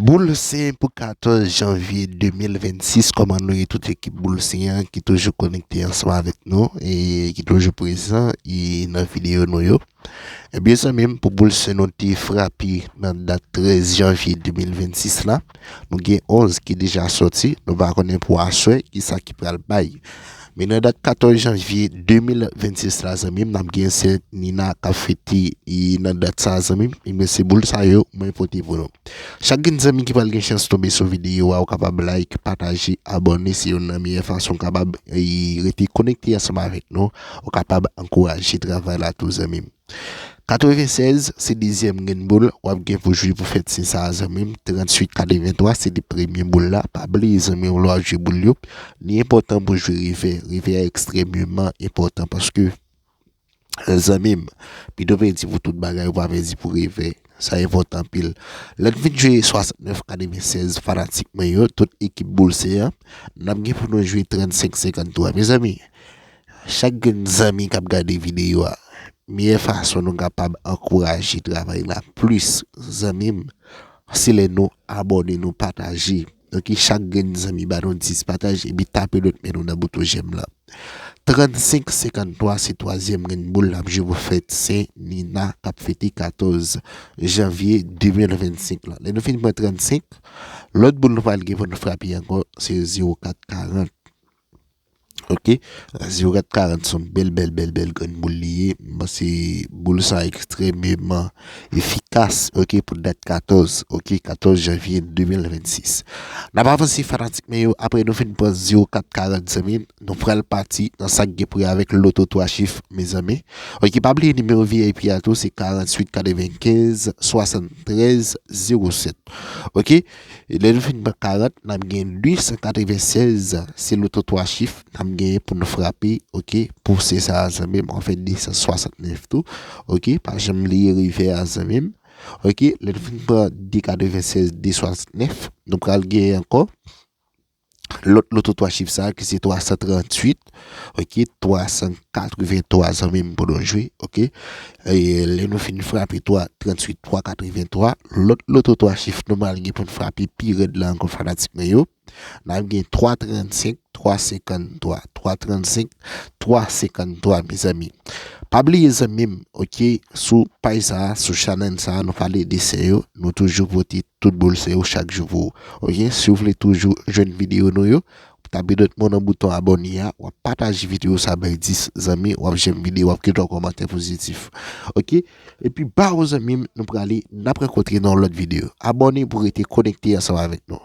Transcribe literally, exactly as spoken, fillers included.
Boul Sen pou katòz janvye de mil vennsis, kòman nou ye tout ekip Boul Sen an ki toujou konekte ansanm avèk nou e ki toujou prezan e nan videyo nou yo? Ebyen, zanmi m, pou Boul Sen nou te frape nan dat trèz janvye de mil vennsis la, nou gen onz ki deja sòti, nou pa konnen pou aswè kisa ki pral bay. Men nan dat katòz janvye de mil vennsis la, zanmi m, n ap gen Sent Nina k ap fete e nan dat sa, zanmi m, ebyen, se boul sa yo mwen pote pou nou. Chak grenn zanmi ki pral gen chans tonbe sou videyo a, ou kapab like, pataje, abòne, se youn nan meyè fason w kapab e rete konekte ansanm avèk nou, ou kapab ankouraje travay la tou, zanmi m. Katrevensèz se dezyèm grenn boul w ap gen pou jwe pou fèt Sen sa a, zanmi m. Tranntuit katreventwa se de premye boul la. Pa bliye, zanmi m, lè w ap jwe boul yo, li enpòtan pou jwe revè. Revè a ekstrèmeman enpòtan paske, zanmi m, pito pèdi pou tout bagay, ou pa pèdi pou revè. Sa enpòtan anpil. Lè n fin jwe swasantnèf katrevensèz, fanatik mwen yo, tout ekip Boul Sen an, n ap gen pou nou jwe trannsenk senkanntwa. Mezanmi, chak grenn zanmi k ap gade videyo a, meyè fason nou kapab ankouraje travay la plis, zanmi m, se lè nou abòne, nou pataje. Donk, chak grenn zanmi ba nou dis pataj, epi tape lòt men nou nan bouton jèm la. Trannsenk senkanntwa se twazyèm grenn boul n ap jwe pou fèt Sen Nina k ap fete katòz janvye de mil vennsenk la. Lè nou fin pran trannsenk, lòt boul nou pral gen pou nou frape ankò, se zewo kat karant. Ok, zewo kat karant se yon bèl, bèl, bèl, bèl grenn boul li ye. M panse boul sa ekstrèmeman efikas, ok, pou dat katòz, ok, katòz janvye de mil vennsis. N ap avanse, fanatik mwen yo, apre nou fin pran zewo kat karant, zanmi m, nou pral pati nan sa k gen pou wè avèk loto twa chif, mezanmi. Ok, pa bliye nimewo V I P a tou, se karanntuit katrevenkenz swasanntrèz zewo sèt. Ok, e lè nou fin pran karant, n ap gen uitsan katrevensèz, se loto twa chif n ap genyen pou nou frape, ok, pou Sen sa a, zanmi m, anfen, de san swasantnèf tou, ok, pa janm bliye revè a, zanmi m. Ok, lè nou fin pran de katrevensèz, de swasantnèf, nou pral genyen ankò lòt loto twa chif sa a ki se twa san tranntuit, ok, twa san katreventwa, zanmi m, pou nou jwe, ok. E lè nou fin frape twa, tranntuit, twa katreventwa, lòt loto twa chif nou pral gen pou n frape pi rèd la ankò, fanatik mwen yo. N ap gen twa trannsenk, twa senkanntwa, twa trannsenk, twa senkanntwa, mezanmi. Pa bliye, zanmi m, ok, sou paj sa a, sou chanèl sa a, nou pale de Sen yo, nou toujou pote tout boul Sen yo chak jou pou ou. Ok, si w vle toujou jwenn videyo nou yo, tape dòt mo nan bouton abòne a, w ap pataje videyo sa bay dis zanmi, w ap janm videyo, w ap kite yon kòmantè pozitif. Ok, epi ba ou, zanmi m, nou prale, n ap rankontre nan yon lòt videyo. Abòne pou rete konekte ansanm avèk nou.